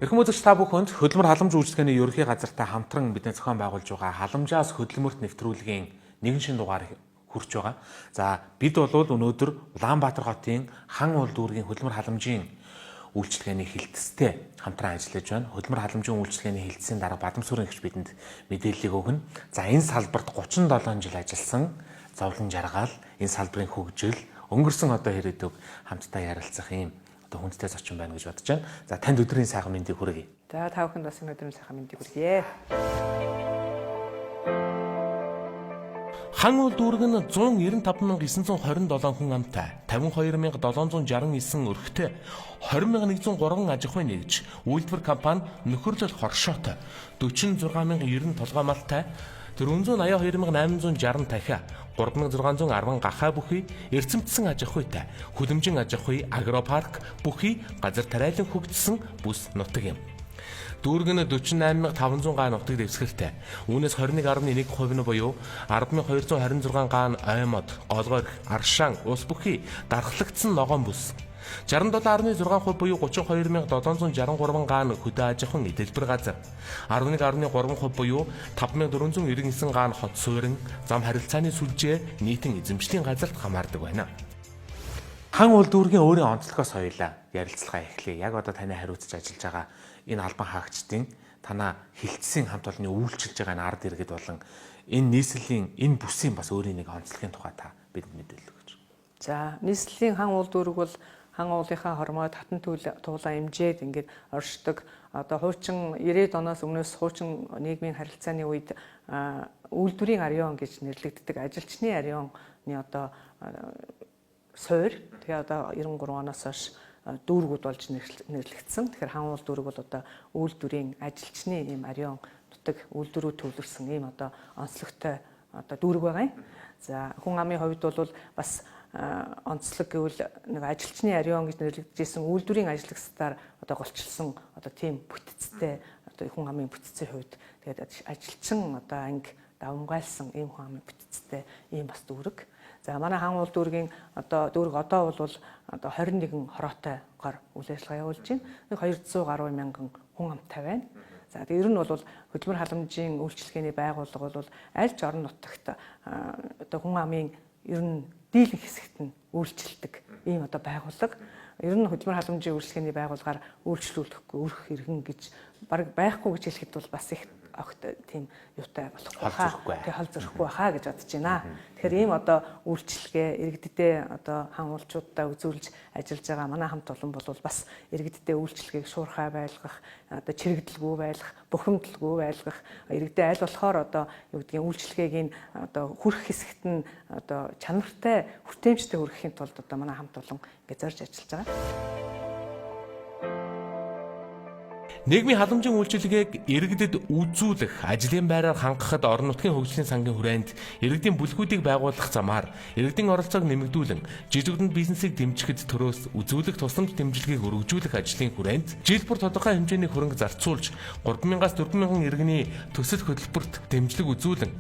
Эрхэм үзэгч та бүхэнд хөдөлмөр халамж үйлчилгээний ерөнхий газартай хамтран бидний зохион байгуулж байгаа халамжаас хөдөлмөрт нэвтрүүлгийн нэгэн шинэ дугаар хүрч байгаа. За бид бол өнөөдөр Улаанбаатар хотын хан уул дүүргийн хөдөлмөр халамжийн үйлчилгээний хилтэстэй хамтран ажиллаж байна. Хөдөлмөр халамжийн үйлчилгээний хилтэсийн дарга Бадамсүрэн эгч бидэнд мэдээллийг өгнө. За энэ салбарт 37 жил ажилласан Зовлон Жаргал энэ салбарын хөгжил өнгөрсөн одоо ирээдүг хамтдаа ярилцах юм одоо хүндтэй зочин байна гэж бодож байна. За танд өдрийн сайхан мэндийг хүргэе. За та бүхэнд бас энэ өдрийн сайхан мэндийг хүргэе. Хан уул дүүрэг нь 195,927 хүн амтай, 52,769 өрхтэй, 20,103 аж ахуй нэгж, үйлдвэр компани нөхөрлөл хоршоотой, 46,090 толгой малтай, 482,860 дахиа, 3,610 гахай бүхий эрчимтсэн аж ахуйтай, хүлэмжин аж ахуй агропарк бүхий газар тариалан хөгжсөн бүс нутаг юм. Дүүрэг нь 48500 гаа нутаг дэвсгэртэй. Үүнээс 21.1% нь буюу 10226 гаа нь ой мод, голгорх, аршаан, ус бүхий дархлагдсан ногоон бүс. 67.6% буюу 32763 гаа нь хөдөө аж ахуйн дэлбэр газар. 11.3% буюу 5499 гаа нь хот суурин, зам харилцааны сүлжээ, нийтэн эзэмшлийн газарт хамаардаг байна. Хан уул дүүргийн өөрийн онцлогоос хоёулаа ярилцлага эхлэе. Яг одоо таны хариуцж ажиллаж байгаа энэ албан хаагчдын танаа хилцсэн хамт олонны үйлчилж байгаа энэ ард иргэд болон энэ нийслэлийн энэ бүсийн бас өөрийн нэг онцлогийн тухай та бидэнд мэдээлэл өгөөч. За нийслэлийн хан уул дүүрэг бол хан уулынхаа хормой татан туулаа эмжээд ингээд оршдог. Одоо хуучин 90-ад оноос өмнөөс хуучин нийгмийн харилцааны үед үйлдвэрийн ариун гэж нэрлэгддэг ажилчны ариуны одоо суур. Тэгээ одоо 93 оноос хойш дүүргүүд болж нэрлэгдсэн. Тэгэхээр хан уул дүүрэг бол одоо үйлдвэрийн ажилчны ийм ариун нутаг үйлдвэрүүд төвлөрсөн ийм одоо онцлогтой одоо дүүрэг байгаа юм. За хүн амын хувьд бол бас онцлог гэвэл нэг ажилчны ариун гэж нэрлэгдэжсэн үйлдвэрийн ажиллагчдаар одоо голчилсон одоо тийм бүтцтэй одоо хүн амын бүтцийн хувьд тэгээд ажилчин одоо анги давмгайлсан ийм хүн амын бүтцтэй ийм бас дүүрэг. За манай хан уул дүүргийн одоо дүүрэг одоо бол одоо 21 хороотой гор үйл ажиллагаа явуулж байна. Нэг 200 гаруй мянган хүн амтай байна. За ер нь бол хөдөлмөр халамжийн үйлчилгээний байгууллага бол аль ч орон нутагт одоо хүн амын ер нь дийлэнх хэсэгт нь үйлчилдэг ийм одоо байгууллага. Ер нь хөдөлмөр халамжийн үйлчилгээний байгууллагаар үйлчлүүлэхгүй өрх иргэн гэж бараг байхгүй гэж хэлэхэд бол бас их огт тийм юутай болохгүй хаа. Тэг хол зөрөхгүй хаа гэж бодож байна. Тэгэхээр ийм одоо үйлчилгээ иргэддээ одоо хан уулчуудаа үзүүлж ажиллаж байгаа манай хамт олон бол бас иргэддээ үйлчилгээг шуурхай байлгах, одоо чирэгдэлгүй байлгах, бухимдалгүй байлгах, иргэдээ аль болохоор одоо юу гэдгийг үйлчилгээг нь одоо хүрх хэсэгт нь одоо чанартай, хүртээмжтэй хүргэхийн тулд одоо манай хамт олон ингэ зорж ажиллаж байгаа. Нийгмийн халамжийн үйлчилгээг иргэдэд үзүүлэх, ажлын байраар хангахад орон нутгийн хөгжлийн сангийн хүрээнд иргэдийн бүлгүүдийг байгуулах замаар иргэдийн оролцоог нэмэгдүүлэн жижиг дунд бизнесийг дэмжихэд төрөөс үзүүлэх тусламж дэмжлэгийг өргөжүүлэх ажлын хүрээнд жил бүр тодорхой хэмжээний хөрөнгө зарцуулж 3000-аас 4000 иргэний төсөл хөтөлбөрт дэмжлэг үзүүлэн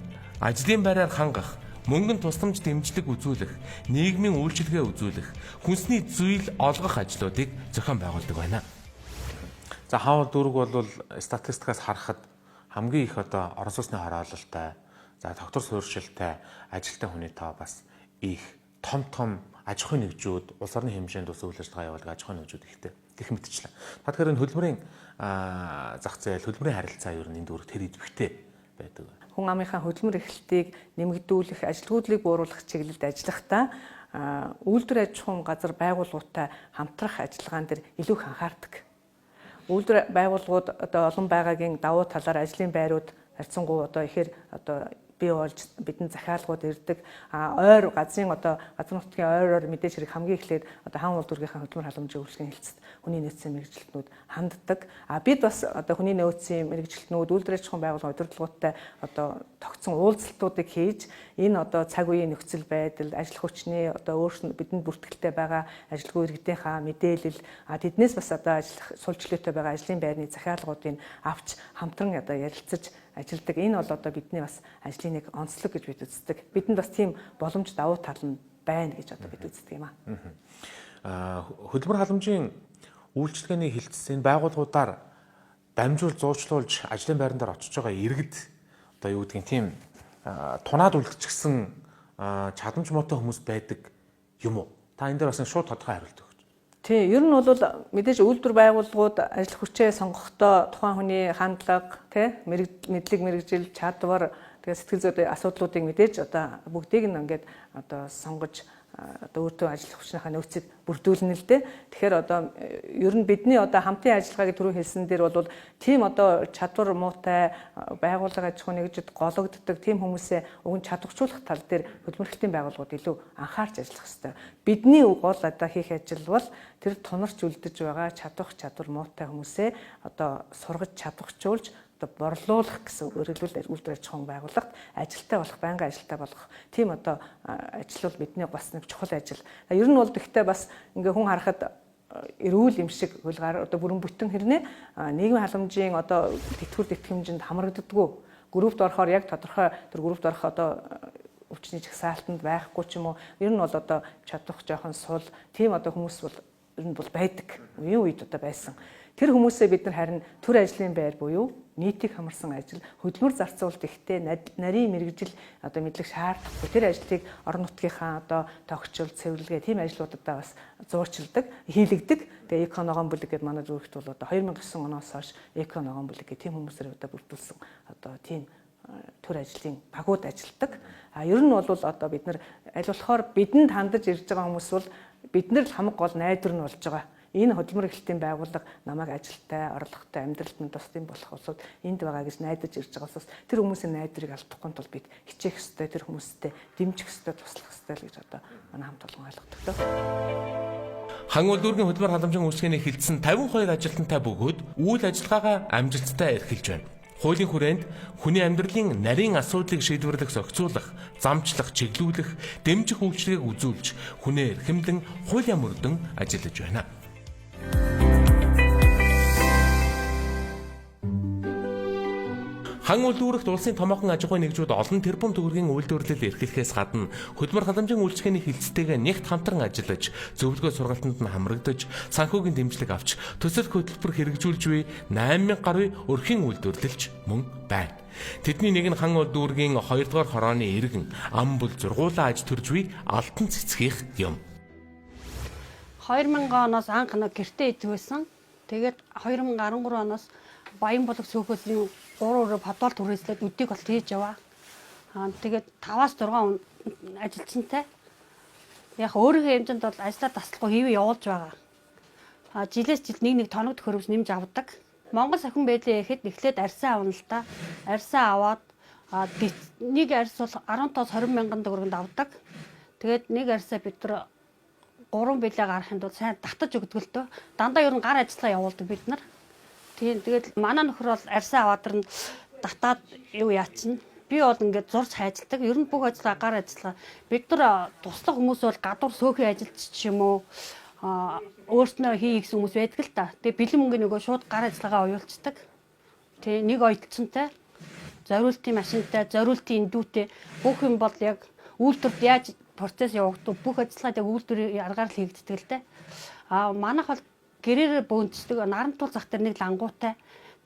ажлын байраар хангах, мөнгөн тусламж дэмжлэг үзүүлэх, нийгмийн үйлчилгээ үзүүлэх, хүнсний зүйл олгох ажлуудыг зохион байгуулдаг байна. За хаан уул дүүрэг бол статистикаас харахад хамгийн их одоо орон сууцны хороололтой, за доктор суурьшилтай, ажилтан хүний тоо бас их том том аж ахуйн нэгжүүд, улс орны хэмжээнд ус үйл ажиллагаа явуулдаг аж ахуйн нэгжүүд ихтэй. Гэх мэтчлэн. Та тэгэхээр энэ хөдөлмөрийн зах зээл, хөдөлмөрийн харилцаа ер нь энэ дүүрэгт хэр идэвхтэй байдаг вэ? Хүн амынхаа хөдөлмөр эрхлэлтийг нэмэгдүүлэх, ажилгүйдлийг бууруулах чиглэлд ажиллахдаа үйлдвэр аж ахуйн газар байгууллагуудтай хамтрах ажиллагаан дээр илүү их анхаардаг. Үйлдвэр байгууллагууд одоо олон байгаагийн давуу талаар ажлын байрууд харьцангуй одоо ихээр одоо бий болж бидэнд захиалгууд ирдэг. А ойр газрын одоо газар нутгийн ойроор мэдээж хэрэг хамгийн эхлээд одоо хан уул дүүргийнхаа хөдөлмөр халамжийн үйлчлэгийн хэлцэд хүний нөөцийн мэргэжилтнүүд ханддаг. А бид бас одоо хүний нөөцийн мэргэжилтнүүд үйлдвэр аж ахуйн байгууллагын удирдлагуудтай одоо тогтсон уулзалтуудыг хийж энэ одоо цаг үеийн нөхцөл байдал, ажил хүчний одоо өөрсдөө бидэнд бүртгэлтэй байгаа ажилгүй иргэдийнхаа мэдээлэл, а тэднээс бас одоо ажиллах сул чөлөөтэй байгаа ажлын байрны захиалгуудыг авч хамтран одоо ярилцаж ажилдаг. Энэ бол одоо бидний бас ажлын нэг онцлог гэж бид үздэг. Бидэнд бас тийм боломж давуу тал нь байна гэж одоо бид үздэг юм аа. Хөдөлмөр халамжийн үйлчилгээний хилцсэн байгууллагуудаар дамжуул зуучлуулж ажлын байран дээр очиж байгаа иргэд одоо юу гэдгийг тийм тунаад үлдчихсэн чадамж муутай хүмүүс байдаг юм уу? Та энэ дээр бас шууд тодорхой хариулт өгөөч. Тий, ер нь бол мэдээж үйлдвэр байгууллагууд ажил хүчээ сонгохдоо тухайн хүний хандлага, тий, мэдлэг мэргэжил, чадвар, тэгээ сэтгэл зүйн асуудлуудыг мэдээж одоо бүгдийг нь ингээд одоо сонгож одоо өөртөө ажил хүчнийхээ нөөцийг бүрдүүлнэ л дээ. Тэгэхээр одоо ер нь бидний одоо хамтын ажиллагаа гэж түрүү хэлсэн дээр бол тийм одоо чадвар муутай байгууллага аж ахуй нэгжид гологддог тийм хүмүүсээ уг нь чадварчуулах тал дээр хөдөлмөрлөлтийн байгууллагууд илүү анхаарч ажиллах хэрэгтэй. Бидний гол одоо хийх ажил бол тэр тунарч үлдэж байгаа чадвах чадвар муутай хүмүүсээ одоо сургаж чадварчуулж одоо борлуулах гэсэн өөрөөр хэлбэл үйлдвэр аж ахуйн байгууллагт ажилтаа болох, байнгын ажилтаа болох тийм одоо ажил бол бидний бас нэг чухал ажил. Ер нь бол гэхдээ бас ингээ хүн харахад эрүүл юм шиг хөлгаар одоо бүрэн бүтэн хэрнээ нийгмийн халамжийн одоо тэтгэвэр тэтгэмжинд хамрагддаггүй. Группт орохоор яг тодорхой тэр группт орох одоо өвчний жагсаалтанд байхгүй ч юм уу. Ер нь бол одоо чадвах жоохон сул тийм одоо хүмүүс бол ер нь бол байдаг. Үеийн үед одоо байсан. Тэр хүмүүсээ бид нар харин төр ажлын байр буюу нийтийг хамарсан ажил, хөдөлмөр зарцуулалт ихтэй, нарийн мэргэжил одоо мэдлэг шаардахгүй тэр ажлыг орон нутгийнхаа одоо тогтчул, цэвэрлэгээ тийм ажлуудаа бас зуурчилдаг, хийлэгдэг. Тэгээ эко ногоон бүлэг гэдэг манай зүрхт бол одоо 2009 оноос хойш эко ногоон бүлэг гэх тийм хүмүүсээр одоо бүрдүүлсэн одоо тийм төр ажлын багууд ажилладаг. А ер нь бол одоо бид нар аль болохоор бидэнд хандаж ирж байгаа хүмүүс бол бид нар л хамаг гол найдвар нь болж байгаа. Энэ хөдөлмөр эрхлэлтийн байгууллага намайг ажилтай, орлоготой, амьдралд нь тусдим болох улсууд энд байгаа гэж найдаж ирж байгаа улсаас тэр хүмүүсийн найдварыг алдахгүй тул бид хичээх ёстой, тэр хүмүүстэй дэмжих ёстой, туслах ёстой л гэж одоо манай хамт олон ойлгодог. Хан улдүүргийн хөдөлмөр халамжийн үйлчлэгээний хилцсэн 52 ажилтнтай бөгөөд үйл ажиллагаагаа амжилттай эрхэлж байна. Хуулийн хүрээнд хүний амьдралын нарийн асуудлыг шийдвэрлэх, зохицуулах, замчлах, чиглүүлэх, дэмжих үйлчилгээг үзүүлж хүнээ эрхэмлэн хуулиа мөрдөн ажиллаж байна. Хан улдүүрэгт улсын томоохон аж ахуйн нэгжүүд олон тэрбум төгрөгийн үйлдвэрлэл эрхлэхээс гадна хөдөлмөр халамжийн үйлчилгээний хилцтэйгээ нэгт хамтран ажиллаж, зөвлөгөө сургалтанд нь хамрагдаж, санхүүгийн дэмжлэг авч, төсөл хөтөлбөр хэрэгжүүлж буй 8000 гаруй өрхийн үйлдвэрлэлч мөн байна. Тэдний нэг нь Хан улдүүргийн 2 дугаар хорооны иргэн ам бүл зургуулаа аж төрж буй Алтан цэцгийнх юм. 2000 оноос анх нэг гэртээ идэх байсан. Тэгээд 2013 оноос Баян булаг цөөхөсний 3 өрөө подвол түрээслээд өдийг бол хийж яваа. Тэгээд 5-аас 6 ажилчинтай. Яг өөрийнхөө хэмжээнд бол ажлаа таслахгүй хийвээ явуулж байгаа. Жилээс жил нэг тоног төхөөрөмж нэмж авдаг. Монгол сахин бэлээ гэхэд эхлээд арьсаа авна л та. Арьсаа аваад нэг арьс бол 15-20 мянган төгрөгөнд авдаг. Тэгээд нэг арьсаа бид нар 3 бэлээ гарахын тулд сайн татаж өгдөг л дөө. Дандаа ер нь гар ажиллагаа явуулдаг бид нар. Тийм, тэгээд манай нөхөр бол арьсаа аваад тэр нь татаад юу яачин. Би бол ингээд зурж хайжладаг. Ер нь бүх ажиллагаа гар ажиллагаа. Бид нар туслах хүмүүс бол гадуур сөөхөн ажилч ч юм уу өөрснөө хий гэсэн хүмүүс байдаг л та. Тэгээ бэлэн мөнгө нөгөө шууд гар ажиллагаа уяулцдаг. Тийм, нэг оёдолцонтой, зориултын машинтай, зориултын эндүүтэй бүх юм бол яг үйлдвэрт яаж процесс явагдав бүх ажиллагаа яг үйлдвэрийн аргаар л хийгддэг л дээ. Манайх бол гэрээрээ бөөнцдөг. Нарантуул зах дээр нэг лангуутай.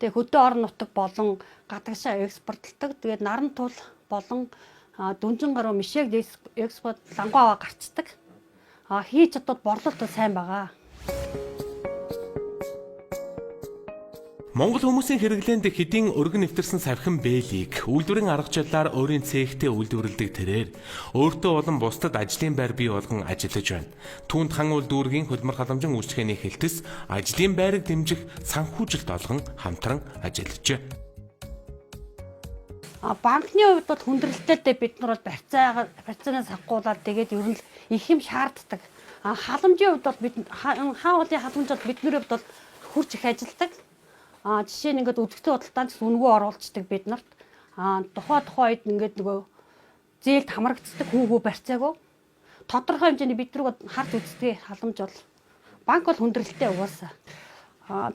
Тэгээ хөдөө орон нутаг болон гадагшаа экспортлдог. Тэгээд Нарантуул болон дүнжин гаруй мишэг экспорт лангуу аваа гарцдаг. Хийж чадвал борлуулалт сайн байгаа. Монгол хүмүүсийн хэрэглээнд хэдийн өргөн нэвтэрсэн савхин бээлийг үйлдвэрийн аргачлалаар өөрийн цехтэй үйлдвэрлэдэг тэрээр өөртөө болон бусдад ажлын байр бий болгон ажиллаж байна. Түүнд хан улдүүргийн хөдөлмөр халамжийн үйлчилгээний хэлтэс ажлын байрыг дэмжих санхүүжилт олгон хамтран ажиллажээ. Банкны хувьд бол хүндрэлтэй бид нар бол барьцаанаас авахгуулаад тэгээд ер нь их юм шаарддаг. Халамжийн хувьд бол бид хаан уулын халамж бол бидний хувьд бол хурц их ажилладаг. Жишээ нь ингээд үзэгтэй худалдаанд ч үнэгүй оруулцдаг бид нарт. Тухайн үед ингээд нөгөө зээлд хамрагддаг хүүгүү барьцаагүй. Тодорхой хэмжээний бид нар харж үздэг халамж бол банк бол хүндрэлтэй угаасаа.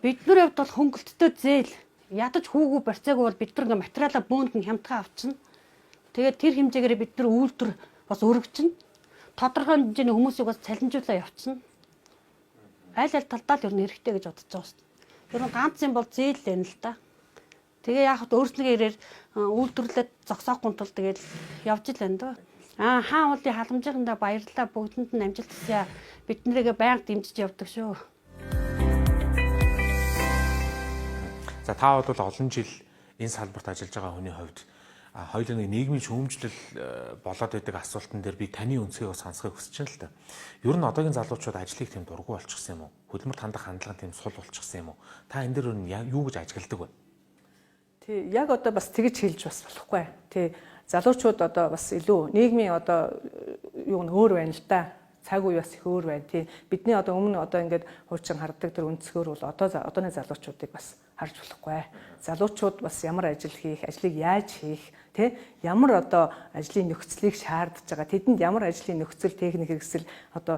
Бидний хувьд бол хөнгөлттэй зээл ядаж хүүгүү барьцаагүй бол бид нар ингээд материалаа бөөнд нь хямдхан авчна. Тэгээд тэр хэмжээгээр бид нар үйлдвэр бас өргөчнө. Тодорхой хэмжээний хүмүүсийг бас цалинжуулаа явчихна. Аль аль талдаа л ер нь хэрэгтэй гэж бодож байгаа шүү дээ. Ер нь ганц юм бол зээл байна л да. Тэгээ яг хат өөрснийгөө ирээр үйлдвэрлээд зогсоохгүй тул тэгэл явж л байна дөө. Аа хаан уулын халамжийнхандаа баярлалаа, бүгдэнд нь амжилт хүсье. Бид нарыгээ байнга дэмжиж явдаг шүү. За та бол олон жил энэ салбарт ажиллаж байгаа хүний хувьд хоёулаа нэг нийгмийн шүүмжлэл болоод байдаг асуултан дээр би таны өнцгийг бас сонсохыг хүсэж байна л та. Ер нь одоогийн залуучууд ажлыг тийм дургүй болчихсон юм уу? Хөдөлмөрт хандах хандлага тийм сул болчихсон юм уу? Та энэ дээр юу гэж ажигладаг вэ? Тий, яг одоо бас тэгж хэлж бас болохгүй. Тий, залуучууд одоо бас илүү нийгмийн одоо юу нь өөр байна л да. Цаг үе бас их өөр байна. Тий, бидний одоо өмнө одоо ингээд хуучин хардаг тэр өнцгөр бол одоо одооны залуучуудыг бас харж болохгүй. Залуучууд бас ямар ажил хийх, ажлыг яаж хийх, тий, ямар одоо ажлын нөхцөлийг шаардж байгаа, тэдэнд ямар ажлын нөхцөл, техник хэрэгсэл одоо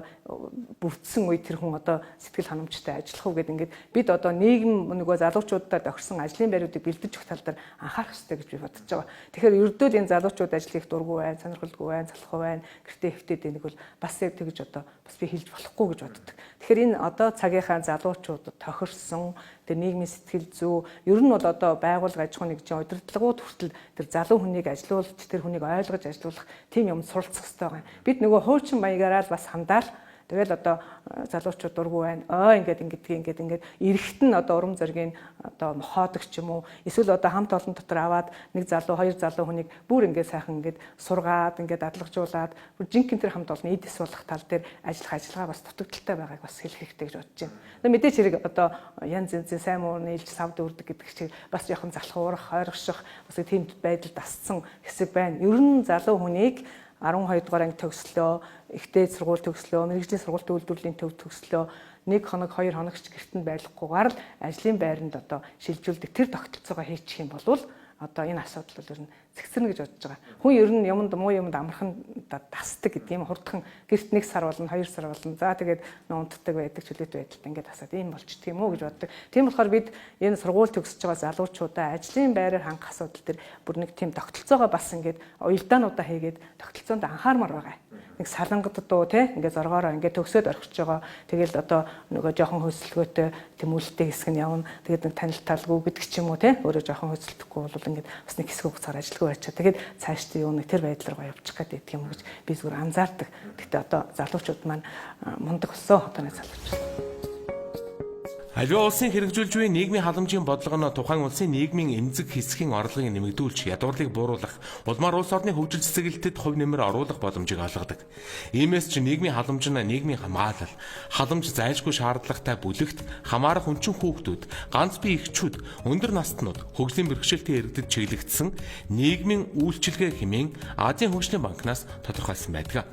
бүрдсэн үе тэр хүн одоо сэтгэл ханамжтай ажиллах уу гэдэг ингээд бид одоо нийгэм нөгөө залуучуудад тохирсон ажлын байруудыг бэлдэж өгөх тал дээр анхаарах хэрэгтэй гэж би бодож байгаа. Тэгэхээр ердөө энэ залуучууд ажил хийх дургүй байна, сонирхолгүй байна, залхуу байна, гэртээ хэвтээд байдаг бол бас яг тэгж одоо бас би хэлж болохгүй гэж боддог. Тэгэхээр энэ одоо цагийнхаа залуучуудад тохирсон тэр нийгмийн сэтгэл зүй, ер нь бол одоо байгууллага аж ахуйн нэгжийн удирдлагууд хүртэл тэр залуу хүнийг ажилуулж, тэр хүнийг ойлгож ажилуулах тийм юм суралцах хэрэгтэй байгаа юм. Бид нөгөө хуучин маягаараа л бас хандаал тэгэл одоо залуучууд дургүй байна. Ой ингээд ингэдгийг ингээд ингээд эрэхт нь одоо урам зоригийн одоо мохоодог ч юм уу, эсвэл одоо хамт олон дотор аваад нэг залуу, хоёр залуу хүнийг бүр ингээд сайхан ингээд сургаад ингээд дадлагжуулаад бүр жинхэнэ тэр хамт олон эд эс болох тал дээр ажиллах ажиллагаа бас дутагдaltaй байгааг бас хэлэх хэрэгтэй гэж бодож байна. Мэдээч хэрэг одоо янз янзын сайн муу нийлж савд үрдэг гэдэг чиг бас жоохон залхуурах, хойрогших бас тийм байдалд асцсан хэсэг байна. Ер нь залуу хүнийг 12 дугаар анги төгслөө, ихтэй сургууль төгслөө, мэргэжлийн сургуулийн үйлдвэрлэлийн төв төгслөө, 1 хоног, 2 хоног ч гэрт нь байлгахгүйгээр л ажлын байранд одоо шилжүүлдэг тэр тогтолцоогоо хийчих юм бол одоо энэ асуудал бол ер нь зэгцэрнэ гэж бодож байгаа. Хүн ер нь юмд муу юмд амархан дасдаг гэдэг юм, хурдхан гэрт 1 сар болно, 2 сар болно. За тэгээд унтдаг байдаг, чөлөөтэй байдалд ингээд асаад ийм болчдөг юм уу гэж боддог. Тийм болохоор бид энэ сургууль төгсөж байгаа залуучуудаа ажлын байраар хангах асуудал дээр бүр нэг тийм тогтолцоогоо бас ингээд уялдаануудаа хийгээд тогтолцоонд анхаармаар байгаа. Нэг салангад дуу те ингээд зоргоороо ингээд төгсөөд орхиж байгаа. Тэгэл одоо нөгөө жоохон хөөцөлгөөтэй тэмүүлэлтэй хэсэг нь явна. Тэгээд нэг танилталгүй гэдэг ч юм уу те өөрөө жоохон хөөцөлдөхгүй бол ингээд бас нэг хэсэг хугацаар ажилгүй байчаа. Тэгээд цаашдаа юу нэг тэр байдал руугаа явчих гээд байдаг юм гэж би зүгээр анзаардаг. Гэхдээ одоо залуучууд маань мундаг болсон одооны залуучууд. Аливаа улсын хэрэгжүүлж буй нийгмийн халамжийн бодлого нь тухайн улсын нийгмийн эмзэг хэсгийн орлогыг нэмэгдүүлж, ядуурлыг бууруулах, улмаар улс орны хөгжил цэцэглэлтэд хувь нэмэр оруулах боломжийг олгодог. Иймээс ч нийгмийн халамж нь нийгмийн хамгаалал, халамж зайлшгүй шаардлагатай бүлэгт хамаарах хүнчин хүүхдүүд, ганц бие эгчүүд, өндөр настнууд, хөгжлийн бэрхшээлтэй иргэдэд чиглэгдсэн нийгмийн үйлчилгээ хэмээн Азийн хөгжлийн банкнаас тодорхойлсон байдаг.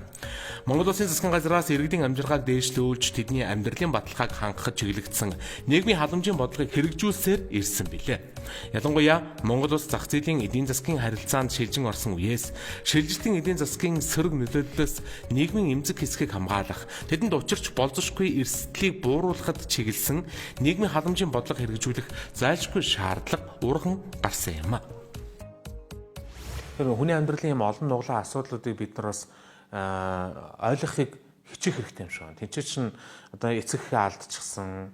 Монгол Улсын засгийн газраас иргэдийн амжиргааг дээшлүүлж, тэдний амьдралын баталгааг хангахад чиглэгдсэн нийгмийн халамжийн бодлогыг хэрэгжүүлсээр ирсэн билээ. Ялангуяа Монгол улс зах зээлийн эдийн засгийн харилцаанд шилжин орсон үеэс шилжилтийн эдийн засгийн сөрөг нөлөөллөөс нийгмийн эмзэг хэсгийг хамгаалах, тэдэнд учирч болзошгүй эрсдлийг бууруулахад чиглэсэн нийгмийн халамжийн бодлого хэрэгжүүлэх зайлшгүй шаардлага урган гарсан юм а. Тэр хүний амьдралын юм олон нуглаа асуудлуудыг бид нар бас ойлгохыг хичээх хэрэгтэй юм шиг байна. Тинчээ чинь одоо эцэг эхээ алдчихсан,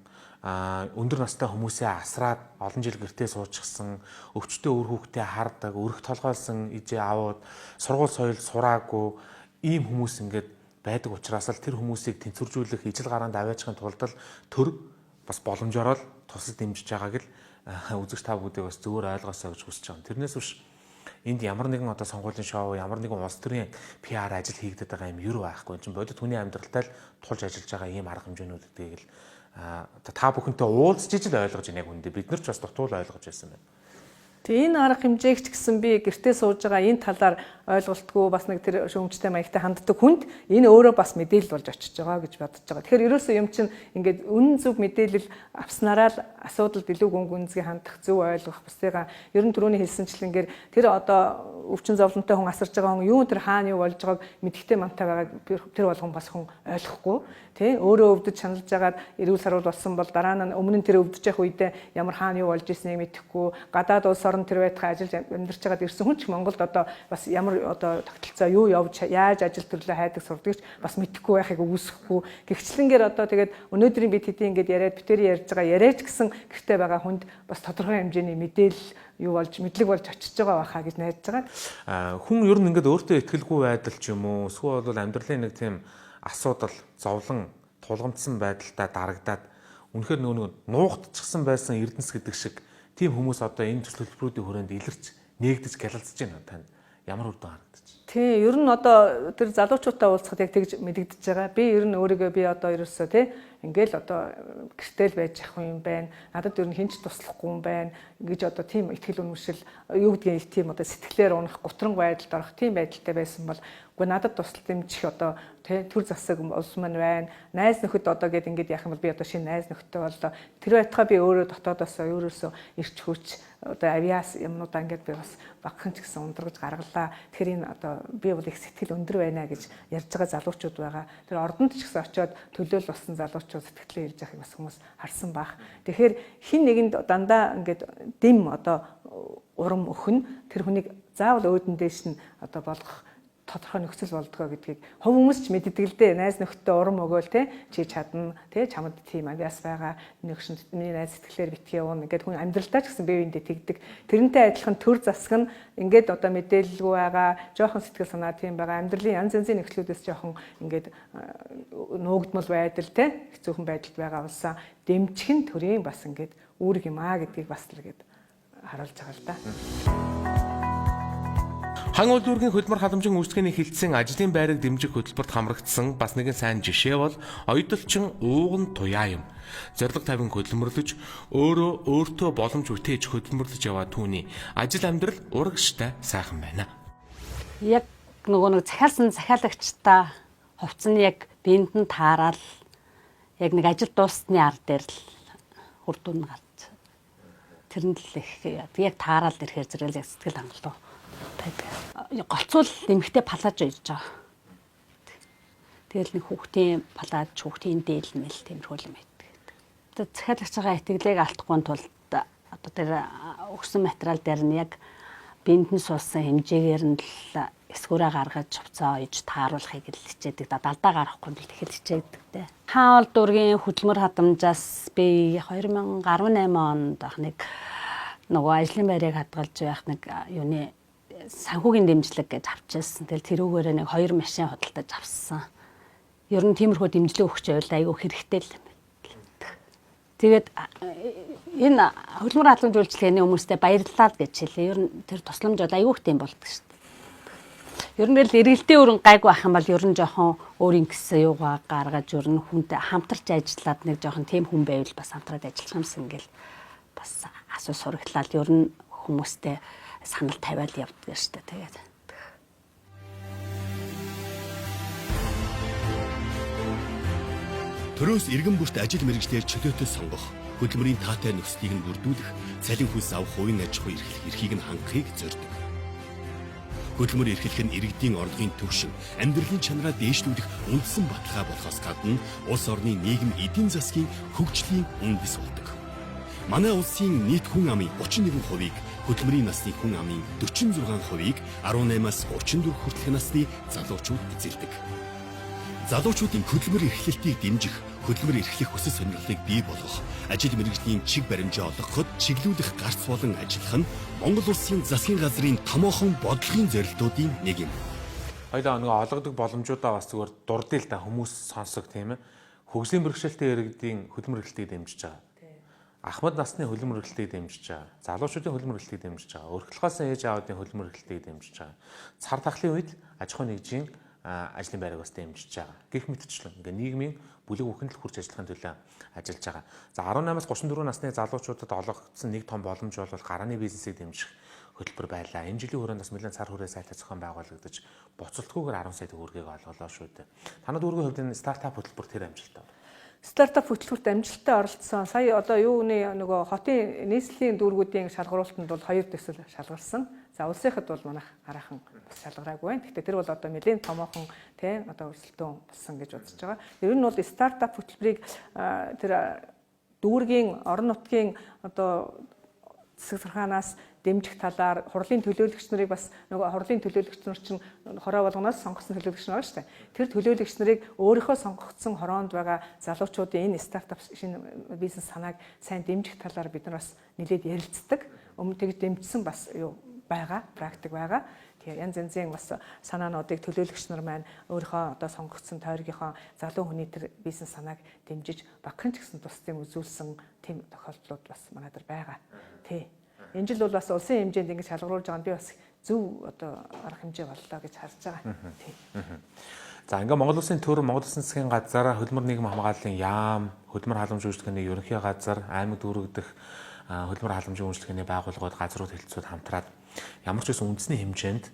өндөр настай хүмүүсээ асраад олон жил гэртээ суучихсан, өвчтөе үр хүүхдээ хардаг, өрх толгойлсон ижээ аавууд, сургууль соёл сураагүй ийм хүмүүс ингээд байдаг учраас л тэр хүмүүсийг тэнцвэржүүлэх, ижил гараанд аваачихын тулд л төр бас боломжоор л тусал дэмжиж байгааг л үзэгч та бүдийг бас зөвөр ойлгосоо гэж хүсэж байгаа. Тэрнээс биш энд ямар нэгэн одоо сонгуулийн шоу, ямар нэгэн улс төрийн PR ажил хийгдэт байгаа юм юу байхгүй. Энд чинь бодит хүний амьдралтай л тулж ажиллаж байгаа ийм арга хэмжээнүүд гэдгийг л та бүхэнтэй уулзч ижил ойлгож байна яг үндэ. Бид нар ч бас дутуул ойлгож байсан байна. Тэгээ энэ арга хэмжээг ч гэсэн би гэртээ сууж байгаа энэ талаар ойлголтгүй бас нэг тэр шүүмжтэй маягтай ханддаг хүнд энэ өөрөө бас мэдээлэл болж очиж байгаа гэж бодож байгаа. Тэгэхээр ерөөсөө юм чинь ингээд үнэн зөв мэдээлэл авснараа л асуудалд илүү гүн гүнзгий хандах, зөв ойлгох, бусдыгаа ер нь түрүүний хэлсэнчлэнгээр тэр одоо өвчин зовлонтой хүн, асарж байгаа хүн юу тэр хаана юу болж байгааг мэдхтэй мантай байгааг тэр болгон бас хүн ойлгохгүй тий. Өөрөө өвдөж шаналж байгаад эрүүл саруул болсон бол дараа нь өмнө нь тэр өвдөж явах үедээ ямар хаана юу болж ирснийг мэдэхгүй, гадаад улс орон тэр байтугай ажиллаж амьдарч байгаад ирсэн хүн ч Монголд одоо бас ямар одоо тогтолцоо юу явж яаж ажил төрлөө хайдаг сурдаг ч бас мэдэхгүй байхыг үүсэхгүй. Гэгчлэнгээр одоо тэгээд өнөөдрийн бид хэдийн ингээд яриад битэрийн ярьж байгаа яриач гэсэн гэрте байгаа хүнд бас тодорхой хэмжээний мэдээлэл юу болж мэдлэг болж очиж байгаа байхаа гэж найдаж байгаа. Хүн ер нь ингээд өөртөө итгэлгүй байдал ч юм уу эсвэл бол амьдралын нэг тийм асуудал зовлон тулгамдсан байдалтай дарагдаад үнэхээр нөгөө нуугдчихсан байсан эрдэнэс гэдэг шиг тийм хүмүүс одоо энэ төсөл хөтөлбөрүүдийн хүрээнд илэрч нээгдэж гялалзаж байна. Танд ямар үр дүн харагдаж байна? Тий, ер нь одоо тэр залуучуудтай уулзахад яг тэгж мэдэгдэж байгаа. Би ер нь өөрийгөө би одоо ерөөсөө тий ингээл одоо гэртэл байж явах юм байна. Надад ер нь хэн ч туслахгүй юм байна гэж одоо тийм итгэл үнэмшил юу гэдгийг тийм одоо сэтгэлээр унах, гутран байдалд орох тийм байдалтай байсан бол үгүй надад тусал дэмжих одоо тий төр засаг улс маань байна. Найз нөхөд одоо гэд ингээд яах юм бол би одоо шинэ найз нөхдөд боллоо. Тэр байтугай би өөрөө дотоодоосоо өөрөөсөө ирч хүч одоо авиас юмнуудаа ингээд би бас багахан ч гэсэн ундрагж гаргалаа. Тэгэхээр энэ одоо би бол их сэтгэл өндөр байна гэж ярьж байгаа залуучууд байгаа. Тэр ордонд ч гэсэн очиод төлөөл болсон залуучууд сэтгэлээ хэлж байгааг бас хүмүүс харсан бах. Тэгэхээр хин нэгэнд дандаа ингээд дэм одоо урам өхөн тэр хүнийг заавал өөдөн дээш нь одоо болгох тодорхой нөхцөл болдгоо гэдгийг хувь хүмүүс ч мэддэг л дээ. Найз нөхдөд урам өгөөл те чи чадна те чамд тийм авиас байгаа нэгшинд миний найз сэтгэлээр битгий уuna гэд хүн амьдралдаа ч гэсэн бие биендээ тэгдэг. Тэрнтэй адилхан төр засаг нь ингээд одоо мэдээлэлгүй байгаа, жоохон сэтгэл санаа тийм байгаа, амьдралын янз янзын нөхцлүүдээс жоохон ингээд нуугдмал байдал те хэцүүхэн байдалд байгаа улсаа дэмжих нь төрийн бас ингээд үүрэг юм аа гэдгийг бас л гээд харуулж байгаа л да. Хан уул дүүргийн хөдөлмөр халамжийн үйлчлэгээний хилцэн ажлын байрыг дэмжих хөтөлбөрт хамрагдсан бас нэгэн сайн жишээ бол оёдолчин ууган туяа юм. Зорилго тавин хөдөлмөрлөж, өөрөө өөртөө боломж бүтээж хөдөлмөрлөж яваа түүний ажил амьдрал урагштай сайхан байна. Яг нөгөө нэг захиалсан захиалагчтай хувцас нь яг биенд нь таарал яг нэг ажил дууссаны ар дээр л үр дүн гарч тэр нь л их яг таарал ирэхээр зэрэг яг сэтгэл хангалуун байдаг. Голцуул нэмэгтэй палаж үйж байгаа. Тэгэл нэг хүүхдийн палаж, хүүхдийн дээл мэл тиймэрхүү юм байдаг. Одоо захиалагчгаа итгэлийг алдахгүй тулд одоо тэр өгсөн материал дээр нь яг биенд нь суусан хэмжээгээр нь л эсгүүрээ гаргаж хувцаа ойж тааруулахыг л хичээдэг. Далдаа гарахгүй тул тэгэхэл хичээдэг те. Хаан уул дүүргийн хөдөлмөр хадамжаас би 2018 онд нэг нөгөө ажлын байрыг хадгалж байх нэг юуны санхүүгийн дэмжлэг гэж авчихсан. Тэгэл тэрүүгээрээ нэг 2 машин худалдаж авсан. Ер нь тиймэрхүү дэмжлэг өгч байвал айгүй хэрэгтэй л юм байна. Тэгээд энэ хөдөлмөр халамж үйлчилгээний хүмүүстээ баярлалаа гэж хэлээ. Ер нь тэр тусламж бол айгүй их тийм болдог шүү дээ. Ер нь л эргэлтийн өрн гайгүй ах юм бол ер нь жоохон өөрийн гэсэн юугаа гаргаж ер нь хүнтэй хамтарч ажиллаад нэг жоохон тийм хүн байвал бас хамтраад ажиллах юмсан гэл бас асуу сурагтлал ер нь хүмүүстэй санал тавиал явдаг шүү дээ. Тэгээд Төрөөс иргэн бүрт ажил мэргэжлээр чөлөөтэй сонгох, хөдөлмөрийн таатай нөхцөлийг нь бүрдүүлэх, цалин хөлс авах хувийн аж ахуй эрхлэх эрхийг нь хангахыг зорддог. Хөдөлмөр эрхлэх нь иргэдийн орлогын түвшин, амьдралын чанараа дээшлүүлэх үндсэн баталгаа болохоос гадна улс орны нийгэм эдийн засгийн хөгжлийн үндэс болдог. Манай улсын нийт хүн амын 31%-ийг хөдөлмөрийн насны хүн амын 46%-ийг 18-аас 34 хүртэлх насны залуучууд эзэлдэг. Залуучуудын хөдөлмөр эрхлэлтийг дэмжих, хөдөлмөр эрхлэх хүсэл сонирхлыг бий болгох, ажил мэргэжлийн чиг баримжаа олгоход чиглүүлэх гарц болон ажиллах нь Монгол улсын засгийн газрын томоохон бодлогын зорилтуудын нэг юм. Хоёлаа нөгөө олгодог боломжуудаа бас зүгээр дурдъя л да хүмүүс сонсог тийм ээ. Хөгжлийн бэрхшээлтэй иргэдийн хөдөлмөр эрхлэлтийг дэмжиж байгаа. Ахмад насны хөдөлмөр эрхлэлтийг дэмжиж байгаа. Залуучуудын хөдөлмөр эрхлэлтийг дэмжиж байгаа. Өрхлөхөөс ээж аавын хөдөлмөр эрхлэлтийг дэмжиж байгаа. Цар тахлын үед аж ахуйн нэгжийн ажлын байрыг бас дэмжиж байгаа. Гэх мэтчлэн ингээ нийгмийн бүлэг бүхэнд л хүрч ажиллахын төлөө ажиллаж байгаа. За 18-аас 34 насны залуучуудад олгогдсон нэг том боломж бол гарааны бизнесийг дэмжих хөтөлбөр байлаа. Энэ жилийн хүрээнд бас нэлээд цар хүрээ сайтай зохион байгуулагдаж буцалтгүйгээр 10 сая төгрөгийг олголоо шүү дээ. Танад дүүргийн хувьд энэ стартап хөтөлбөр тэр амжилттай. Стартап хөтөлбөрт амжилттай оролцсон. Сая одоо юуны нөгөө хотын нийслэлийн дүүргүүдийн шалгаруултанд бол 2 төсөл шалгарсан. За улсынхад бол манайх хараахан бас шалгараагүй байна. Гэхдээ тэр бол одоо нэлээд томоохон тий одоо өрсөлдөөн болсон гэж үзэж байгаа. Ер нь бол стартап хөтөлбөрийг тэр дүүргийн орон нутгийн одоо засаг захаанаас дэмжих талаар хурлын төлөөлөгч нарыг бас нөгөө хурлын төлөөлөгч нар чинь хороо болгоноос сонгосон төлөөлөгч нар байгаа шүү дээ. Тэр төлөөлөгч нарыг өөрийнхөө сонгогдсон хороонд байгаа залуучуудын энэ стартап шинэ бизнес санааг сайн дэмжих талаар бид нар бас нэлээд ярилцдаг. Өмнө тэгж дэмжсэн бас юу байгаа, практик байгаа. Тэгээ янз янзын бас санаануудыг төлөөлөгч нар маань өөрийнхөө одоо сонгогдсон тойргийнхоо залуу хүний тэр бизнес санааг дэмжиж багахан ч гэсэн тус тийм үзүүлсэн тийм тохиолдлууд бас манай дээр байгаа. Тий. Энэ жил бол бас улсын хэмжээнд ингэж шалгаруулж байгаа нь би бас зөв одоо арга хэмжээ боллоо гэж харж байгаа. Тий. За ингээ Монгол Улсын төр, Монгол Улсын засгийн газар, Хөдөлмөр нийгэм хамгааллын яам, хөдөлмөр халамж үйлчилгээний ерөнхий газар, аймаг дүүрэг дэх хөдөлмөр халамжийн үйлчилгээний байгууллагууд, газрууд, хэлтсүүд хамтраад ямар ч байсан үндэсний хэмжээнд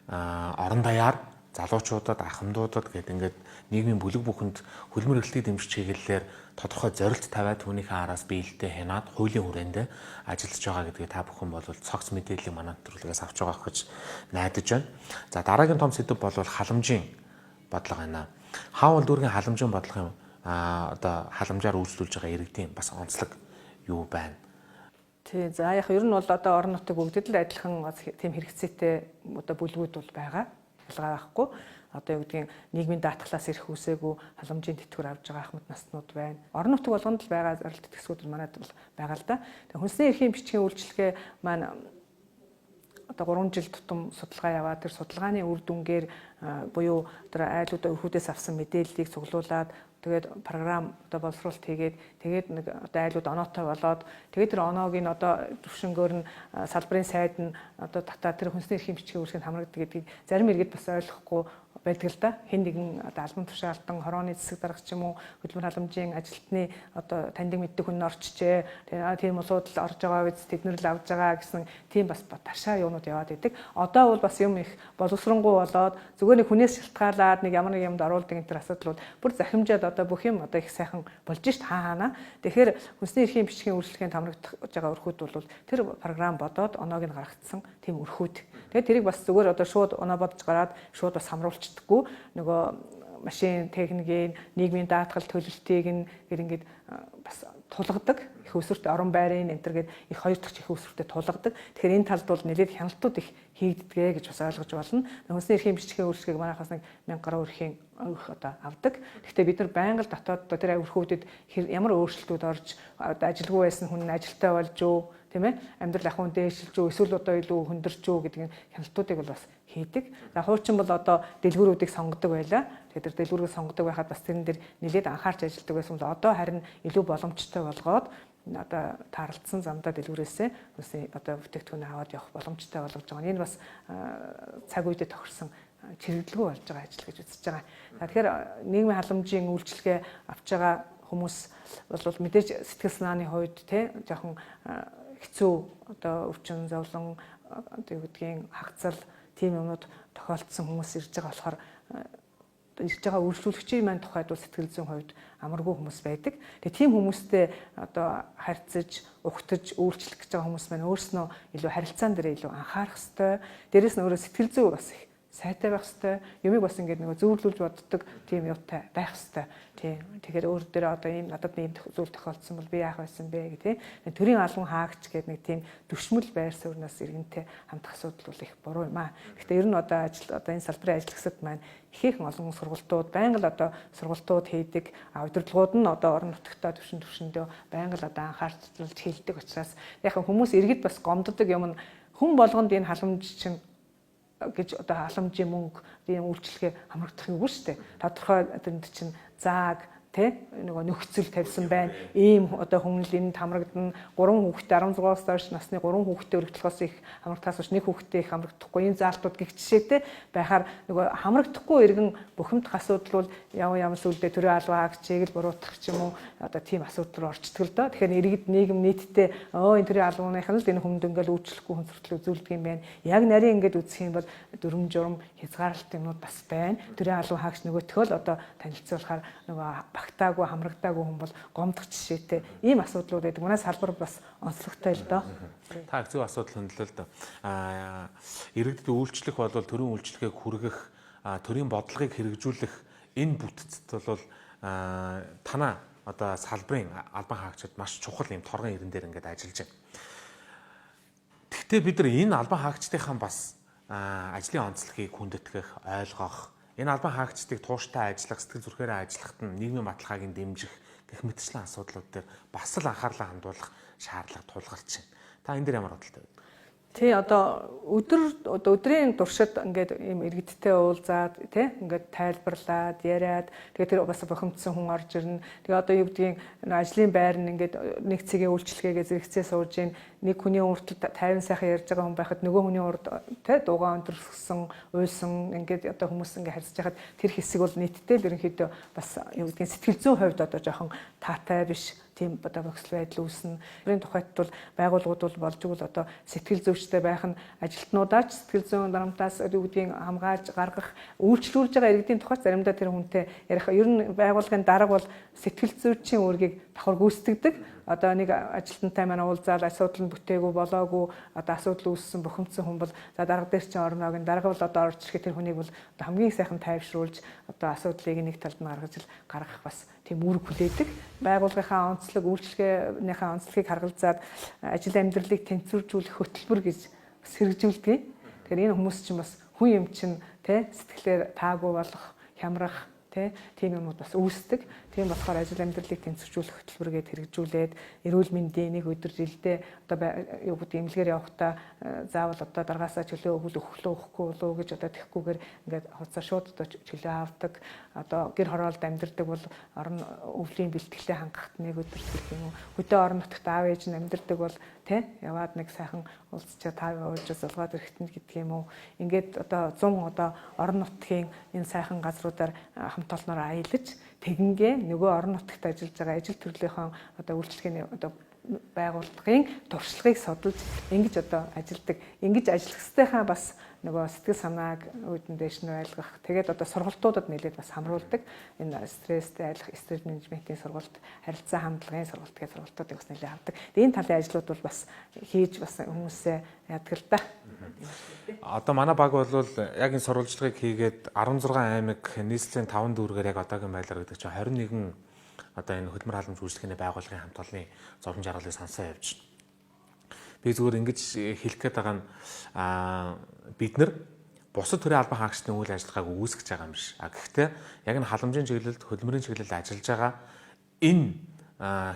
орон даяар залуучуудад, ахмадуудад гэдэг ингээд нийгмийн бүлэг бүхэнд хөдөлмөр эрхлэлтийг дэмжих чиглэлээр тодорхой зорилт тавиад түүнийхээ араас биелэлтэй хянаад хуулийн хүрээнд ажиллаж байгаа гэдгийг та бүхэн бол цогц мэдээллийг манай нэвтрүүлгээс авч байгаа гэж найдаж байна. За дараагийн том сэдэв бол халамжийн бодлого байна. Хаан дүүргийн халамжийн бодлогын одоо халамжаар үйлчлүүлж байгаа иргэдийн бас онцлог юу байна? Тий, за яг ер нь бол одоо орон нутаг бүгдэд л адилхан тийм хэрэгцээтэй одоо бүлгүүд бол байгаа. Ялгаа байхгүй. Одоо юу гэдгийг нийгмийн даатгалаас ирэх үсээгүй халамжийн тэтгэвэр авж байгаа ахмад наснууд байна. Орон нутаг болгонд л байгаа зорилт тэтгэсгүүд манайд бол байгаа л да. Тэгээ хүнсний эрхийн бичгийн үйлчилгээ маань одоо 3 жил тутам судалгаа яваад тэр судалгааны үр дүнгээр буюу тэр айлуудаа өрхүүдээс авсан мэдээллийг цуглуулад тэгээд програм одоо боловсруулалт хийгээд тэгээд нэг одоо айлууд оноотой болоод тэгээд тэр оноог нь одоо төвшөнгөөр нь салбарын сайд нь одоо татаа тэр хүнсний эрхийн бичгийн үйлчлэгэнд хамрагддаг гэдгийг зарим иргэд бас ойлгохгүй байдаг л да. Хэн нэгэн одоо албан тушаалтан хорооны засаг дарга ч юм уу хөдөлмөр халамжийн ажилтны одоо таньдаг мэддэг хүн орчжээ. Тэгээ тийм улсууд л орж байгаа биз, тэд нар л авж байгаа гэсэн тийм бас ташаа юунууд яваад идэг. Одоо бол бас юм их боловсронгуй болоод зүгээр нэг хүнээс шалтгаалаад нэг ямар нэг юмд оруулдаг энэ төр асуудал бол бүр захимжаад одоо бүх юм одоо их сайхан болж шít хаа хаана. Тэгэхээр хүнсний эрхийн бичгийн үйлчлэгээнд хамрагдах байгаа өрхүүд бол тэр програм бодоод оноог нь гаргацсан тийм өрхүүд. Тэгээд тэрийг бас зүгээр одоо шууд оноо бодож гараад шууд бас хамруулцдаггүй нөгөө машин техникийн нийгмийн даатгал төлөлтийг нь гэр ингээд бас тулгадаг. Их өсвөрт орон байрын энэ төр гээд их хоёр дахь их өсвөртөд тулгадаг. Тэгэхээр энэ талд бол нэлээд хяналтууд их хийгддэгэ гэж бас ойлгож байна. Хүнсний эрхийн бичгийн үйлчлэгийг манайхаас нэг 1000 гаруй өрхийн өрх одоо авдаг. Гэхдээ бид нар байнга л дотоод тэр өрхүүдэд ямар өөрчлөлтүүд орж одоо ажилгүй байсан хүн ажилтаа болж юу, тийм ээ, амьдрал ахуйн дээшилж үү, эсвэл одоо илүү хүндэрч үү гэдэг хяналтуудыг бол бас хийдэг. За хуучин бол одоо дэлгүүрүүдийг сонгодог байлаа. Тэгэхээр тэр дэлгүүрийг сонгодог байхад бас тэрэн дээр нэлээд анхаарч ажилладаг байсан бол одоо харин илүү боломжтой болгоод одоо таарлцсан замдаа дэлгүүрээсээ хүмүүсийн одоо бүтээгдэхүүн аваад явах боломжтой болгож байгаа. Энэ бас цаг үедээ тохирсон чирэгдэлгүй болж байгаа ажил гэж үзэж байгаа. За тэгэхээр нийгмийн халамжийн үйлчилгээ авч байгаа хүмүүс бол мэдээж сэтгэл санааны хувьд те жоохон хэцүү одоо өвчин зовлон одоо юу гэдгийг хагцал тийм юмнууд тохиолдсон хүмүүс ирж байгаа болохоор ирж байгаа үйлчлүүлэгчийн маань тухайд бол сэтгэл зүйн хувьд амаргүй хүмүүс байдаг. Тэгээ тийм хүмүүстэй одоо харьцаж, угтаж, үйлчлэх гэж байгаа хүмүүс маань өөрснөө илүү харилцаан дээр илүү анхаарах ёстой. Дээрээс нь өөрөө сэтгэл зүй бас их сайтай байх ёстой. Юмыг бас ингээд нөгөө зүүрлүүлж боддог тийм юутай байх ёстой. Тийм. Тэгэхээр өөр дээр одоо ийм надад ийм зүйл тохиолдсон бол би яах байсан бэ гэх тийм. Төрийн албан хаагч гэдэг нэг тийм дүшмэл байр суурнаас иргэнтэй хандах асуудал бол их буруу юм аа. Гэхдээ ер нь одоо ажил одоо энэ салбарын ажиллагсад маань ихээхэн олон сургалтууд байнга л одоо сургалтууд хийдэг, удирдлагууд нь одоо орон нутагтаа төвшин төвшөндөө байнга л одоо анхаарч хэлдэг учраас яг хүмүүс иргэд бас гомддог юм нь хүн болгонд энэ халамж чинь гэж одоо халамжийн мөнгө ийм үйлчлэгээ хамрагдах юм шүү дээ. Тодорхой тэнд чинь зааг тэ нөгөө нөхцөл тавьсан байна. Ийм одоо хүн л энд хамрагдана. 3 хүүхдээ 16-аас доош насны 3 хүүхдээ өргөдлөхөөс их хамрагдахаас биш нэг хүүхдээ их хамрагдахгүй энэ заалтууд гих жишээтэй байхаар нөгөө хамрагдахгүй иргэн бухимдах асуудал бол яв ям сүлдээ төрийн албан хаагчийг л буруутгах ч юм уу одоо тийм асуудал руу орчдөг л доо. Тэгэхээр иргэд нийгэм нийтдээ өө энэ төрийн албаных нь л энэ хүнд ингээл үйлчлэхгүй хүнсэртэл үзүүлдэг юм байна. Яг нарийн ингээд үзэх юм бол дүрм журм хязгаарлалт юмнууд бас байна. Төрийн албан хаагч нөгөөтгөө л одоо танилцуулахаар нөгөө хагтаагүй, хамрагдаагүй хүн бол гомдох жишээтэй ийм асуудлууд байдаг. Манай салбар бас онцлогтой л доо. Та зөв асуудал хөндлөө л доо. Иргэдэд үйлчлэх бол төрийн үйлчлэгийг хүргэх, төрийн бодлогыг хэрэгжүүлэх энэ бүтцэд бол танаа одоо салбарын албан хаагчид маш чухал юм торгон ирэн дээр ингээд ажиллаж байна. Гэхдээ бид нар энэ албан хаагчдынхаа бас ажлын онцлогийг хүндэтгэх, ойлгох, энэ албан хаагчдыг тууштай ажиллах, сэтгэл зүрхээрээ ажиллахад нь нийгмийн баталгааг нь дэмжих гэх мэтчлэн асуудлууд дээр бас л анхаарлаа хандуулах шаардлага тулгарч байна. Та энэ дээр ямар бодолтой вэ? Тий, одоо өдрийн туршид ингээд ийм иргэдтэй уулзаад тий ингээд тайлбарлаад яриад тэгээ тэр бас бохимдсон хүн орж ирнэ. Тэгээ одоо юу гэдгийг ажлын байр нь ингээд нэг цэгийн үйлчлэгээгээ зэрэгцээ сууж ийн нэг хүний урд 50 сайхан ярьж байгаа хүн байхад нөгөө хүний урд тий дуугаа өндөрсөн, уйсан ингээд одоо хүмүүс ингээд харьцаж байхад тэр хэсэг бол нийтдээ л ерөнхийдөө бас юу гэдгийг сэтгэл зүйн хувьд одоо жоохон таатай биш тийм одоо нөхцөл байдал үүснэ. Энэ тухайд бол байгууллагууд бол болж игэл одоо сэтгэл зүйчтэй байх нь ажилтнуудаа ч сэтгэл зүйн дарамтаас юу гэдгийг хамгаалж гаргах, үйлчлүүлж байгаа иргэдийн тухайд заримдаа тэр хүнтэй ярих. Ер нь байгууллагын дарга бол сэтгэл зүйчийн үүргийг давхар гүйцэтгэдэг. Одоо нэг ажилтнтай маань уулзаал асуудал нь бүтээгүй болоогүй одоо асуудал үүссэн бухимдсан хүн бол за дарга дээр чинь орно гэн дарга бол одоо орж ирэхэд тэр хүнийг бол одоо хамгийн сайхан тайвшруулж одоо асуудлыг нэг талд нь гаргаж гаргах бас тийм үүрэг хүлээдэг. Байгууллагынхаа онцлог, үйлчилгээнийхээ онцлогийг харгалзаад ажил амьдралыг тэнцвэржүүлэх хөтөлбөр гэж бас хэрэгжүүлдэг. Тэгэхээр энэ хүмүүс чинь бас хүн юм чинь тэ сэтгэлээр таагүй болох, хямрах тийм юмуд бас үүсдэг. Тийм болохоор ажил амьдралыг тэнцвэржүүлэх хөтөлбөргээд хэрэгжүүлээд эрүүл мэндийн нэг өдөр жилдээ одоо юу гэдэг эмнэлгээр явахдаа заавал одоо даргаасаа чөлөө өвөл өгөхлөө өгөхгүй болов гэж одоо тэхгүйгээр ингээд хуцаа шууд одоо чөлөө авдаг. Одоо гэр хороолд амьдардаг бол орон өвлийн бэлтгэлээ хангахт нэг өдөр гэх юм уу. Хөдөө орон нутагт аав ээж нь амьдардаг бол тий яваад нэг сайхан уулзчаа тав ууж зулгаад ирэхтэн гэдэг юм уу. Ингээд одоо 100 одоо орон нутгийн энэ сайхан газруудаар хамт олноор аялаж тэгингээ нөгөө орон нутагт ажиллаж байгаа ажил төрлийнхөө одоо үйлчлэгээний одоо байгууллагын туршлагыг судалж ингэж одоо ажилдаг. Ингэж ажиллах ёстойхаа бас нөгөө сэтгэл санааг үүдэн дээш нь ойлгох. Тэгээд одоо сургалтуудад нэлээд бас хамруулдаг. Энэ стресстэй айлах, стресс менежментийн сургалт, харилцаа хандлагын сургалт гэх сургалтуудыг бас нэлээд авдаг. Энэ талын ажлууд бол бас хийж бас хүмүүсээ яадаг л да. Одоо манай баг бол яг энэ сурвалжлагыг хийгээд 16 аймаг нийслэлийн 5 дүүргээр яг одоогийн байдлаар гэдэг чинь 21 одоо энэ хөдөлмөр халамж үйлчлэгээний байгууллагын хамт олонны зовлон жаргалыг сонсоо явж байна. Би зүгээр ингэж хэлэх гээд байгаа нь бид нар бусад төрийн албан хаагчдын үйл ажиллагааг үүсгэж байгаа юм биш. Гэхдээ яг энэ халамжийн чиглэлд, хөдөлмөрийн чиглэлд ажиллаж байгаа энэ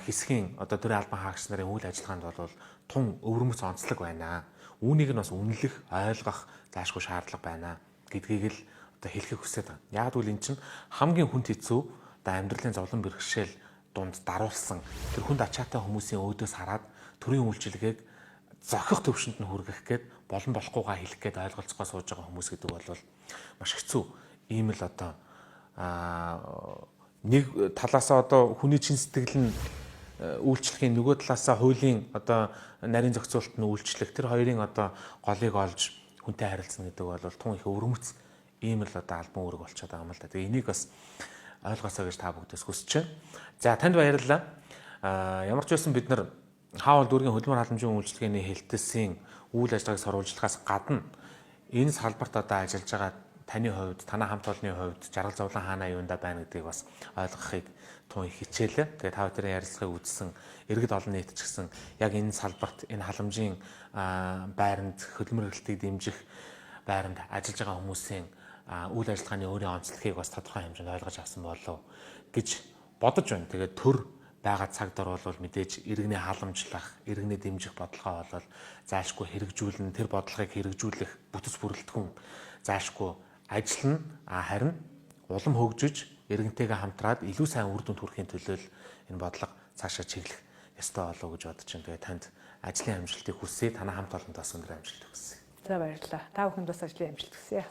хэсгийн одоо төрийн албан хаагч нарын үйл ажиллагаанд бол тун өвөрмөц онцлог байна. Үүнийг нь бас үнэлэх, ойлгох заашгүй шаардлага байна гэдгийг л одоо хэлэхийг хүсэж байгаа. Яг гэвэл эн чинь хамгийн хүнд хэцүү одоо амьдралын зовлон бэрхшээл дунд даруулсан тэр хүнд ачаатай хүмүүсийн өөдөөс хараад төрийн үйлчилгээг зохих төвшөнд нь хүргэх гээд болон болохгүйгаа хэлэх гээд ойлголцохоо сууж байгаа хүмүүс гэдэг бол маш хэцүү. Ийм л одоо нэг талаасаа одоо хүний чин сэтгэл нь үйлчлэхийн нөгөө талаасаа хуулийн одоо нарийн зохицуулалт нь үйлчлэх тэр хоёрын одоо голыг олж хүнтэй харилцана гэдэг бол тун их өвөрмөц ийм л одоо албан үүрэг болчиход байгаа юм л да. Тэгээ энийг бас ойлгосоо гэж та бүгдээс хүсэж байна. За танд баярлалаа. Ямар ч байсан бид нар хаавал дүүргийн хөдөлмөр халамжийн үйлчилгээний хэлтэлсийн үйл ажиллагааг сурвалжлахаас гадна энэ салбарт одоо ажиллаж байгаа таны хувьд, танай хамт олонны хувьд жаргал зовлон хаана юунда байна гэдгийг бас ойлгохыг тун их хичээлээ. Тэгээ та бүхэн ярилцлагыг үзсэн иргэд олон нийт ч гэсэн яг энэ салбарт энэ халамжийн байранд хөдөлмөр эрхлэлтийг дэмжих байранд ажиллаж байгаа хүмүүсийн үйл ажиллагааны өөрийн онцлогийг бас тодорхой хэмжээнд ойлгож авсан болов гэж бодож байна. Тэгээд төр байгаа цаг дор бол мэдээж иргэний халамжлах, иргэний дэмжих бодлогоо бол заашгүй хэрэгжүүлнэ. Тэр бодлогыг хэрэгжүүлэх бүтэц бүрэлдэхүүн заашгүй ажиллана. Харин улам хөгжиж иргэнтэйгээ хамтраад илүү сайн үр дүнд хүрэхин төлөө энэ бодлого цаашаа чиглэх ёстой болов уу гэж бодож байна. Тэгээд танд ажлын амжилтыг хүсье. Танай хамт олонд бас өндөр амжилт хүсье. За баярлалаа. Та бүхэнд бас ажлын амжилт хүсье.